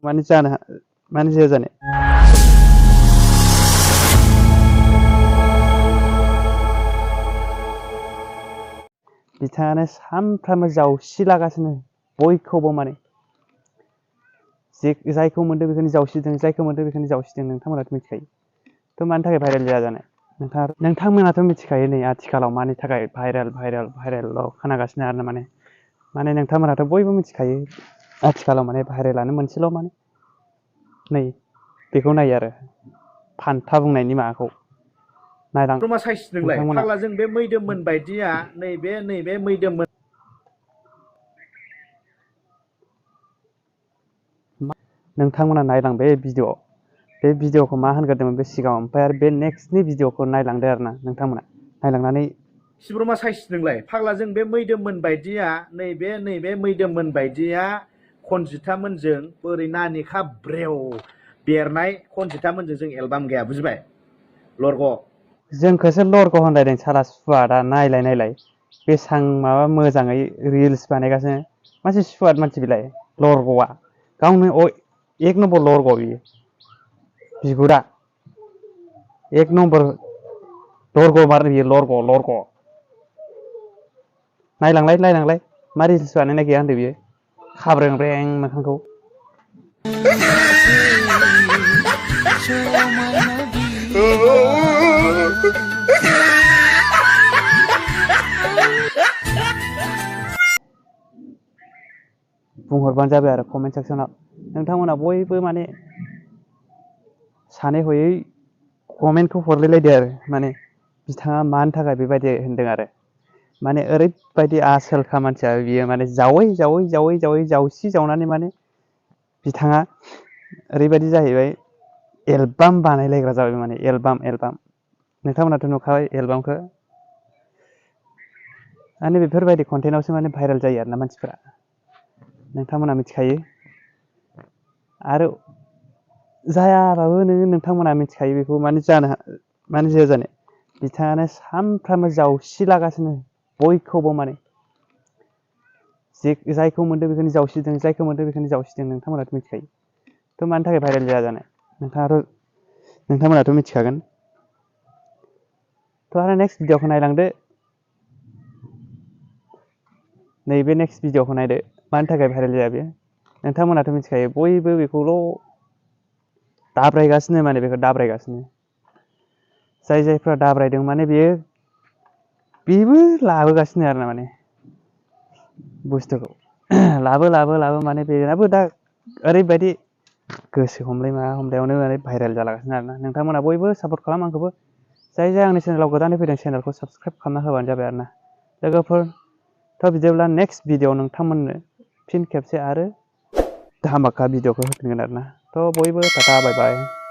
माने जाया जानो बिथाङानो सानफ्रामबो जावसिलागासिनो बयखौबो माने जायखौ मोन्दों बेखौनो जावसिदों जायखौ मोन्दों बेखौनो जावसिदों नोंथांमोनाथ' मिथिखायो थ' मानि थाखाय भाइरेल जाया जानो नोंथांमोनाथ' मिथिखायो नै आथिखालाव मानि थाखाय भाइरेल खोनागासिनो आरो माने नोंथांमोनाथ' बयबो मिथिखायो आथिखालाव माने भाइरेलानो मोनसेल' माने नै बेखौ नायो आरो फान्था बुंनायनि माबाखौ नायलां मा साइस नोंलाय फाग्ला जों बे मैदोममोन बायदिया नैबे मैदोममोन नोंथांमोना नायलां बे भिडिअखौ मा होनग्रोदोंमोन बे सिगाङाव ओमफ्राय आरो बे नेक्स्टनि भिडिअखौ नायलांदो आरो ना नोंथांमोना नायलांनानै सिब्रमा साइस नोंलाय फाग्ला जों बे मैदोममोन बायदिया नैबे मैदोममोन बायदिया खनजिथामोनजों बोरै नानिखा ब्रेव बेरनाय खनजिथामोनजों जों एलबाम गैया बुजिबाय लरग' जोंखौसो लरग' होनलायदों साला सुवादा नायलाय बेसां माबा मोजाङै रिल्स बानायगासिनो मानसि सुवाद मानसि बिलाय लरग'आ गावनो एक नम्बर लरग' बियो बिगुरा एक नम्बर लरग' मार बियो लरग' नायलांलाय मा रिल्स बानायनाय गैया होनदो बियो खाब्रेंब्रें मोखांखौ बुंहरबानो जाबाय आरो कमेन्ट सेक्सनाव नोंथांमोना बयबो माने सानै हयै कमेन्टखौ हरलायलायदो आरो माने बिथाङा मानि थाखाय बेबायदि होनदों आरो माने ओरैबायदि आसोलखा मानसिया बियो माने जावै जावनानै माने बिथाङा ओरैबायदि जाहैबाय एलबाम बानायलायग्रा जाबाय माने एलबाम नोंथांमोनाथ' नुखाबाय एलबामखौ माने बेफोरबायदि कन्टेन्टआवसो माने भाइरेल जायो आरोना मानसिफोरा नोंथांमोना मिथिखायो आरो जायाबाबो नोंथांमोना मिथिखायो बेखौ माने जाया जानो बिथाङानो सानफ्रामबो जावसिलागासिनो बयखौबो माने जायखौ मोन्दों बेखौनो जावसिदों जायखौ मोन्दों बेखौनो जावसिदों नोंथांमोनाथ' मिथिखायो थ' मानि थाखाय भाइरेल जाया जानो नोंथांमोनाथ' मिथिखागोन थ' आरो नेक्स्ट भिडिअखौ नायलांदो नैबे नेक्स्ट भिडिअखौ नायदो मानि थाखाय भाइरेल जाया बेयो नोंथांमोनाथ' मिथिखायो बयबो बेखौल' दाब्रायगासिनो माने बेखौ दाब्रायगासिनो जायफ्रा दाब्रायदों माने बेबो लाबोगासिनो आरो ना माने बुस्थुखौ लाबो माने बेनाबो दा ओरैबायदि गोसो हमलायावनो माने भाइरेल जालागासिनो आरोना नोंथांमोना बयबो सापर्ट खालाम आंखौबो जाय आंनि चेनेलाव गोदानै फैदों चेनेलखौ साबसक्राइब खालामना होबानो जाबाय आरो ना लोगोफोर थ' बिदिब्ला नेक्स्ट भिडिअ नोंथांमोननो फिन खेबसे आरो धामाका भिडिअखौ होफिनगोन आरोना थ' बयबो टाटा बाय बाय